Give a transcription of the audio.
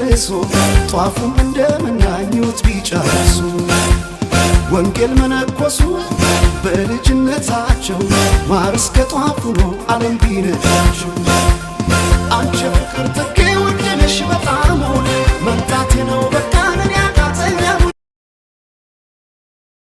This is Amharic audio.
ርሶ፣ ጧፉም እንደምናኙት ቢጫ ለብሶ። ወንጌል መነኮሱ በልጅነታቸው፣ ማር እስከ ጧፍ ሆኖ ዓለም ቢነዳቸው። አንቺ ፍቅር ጥጌ ውድነሽ በጣም፣ መምጣቴ ነው በቃ።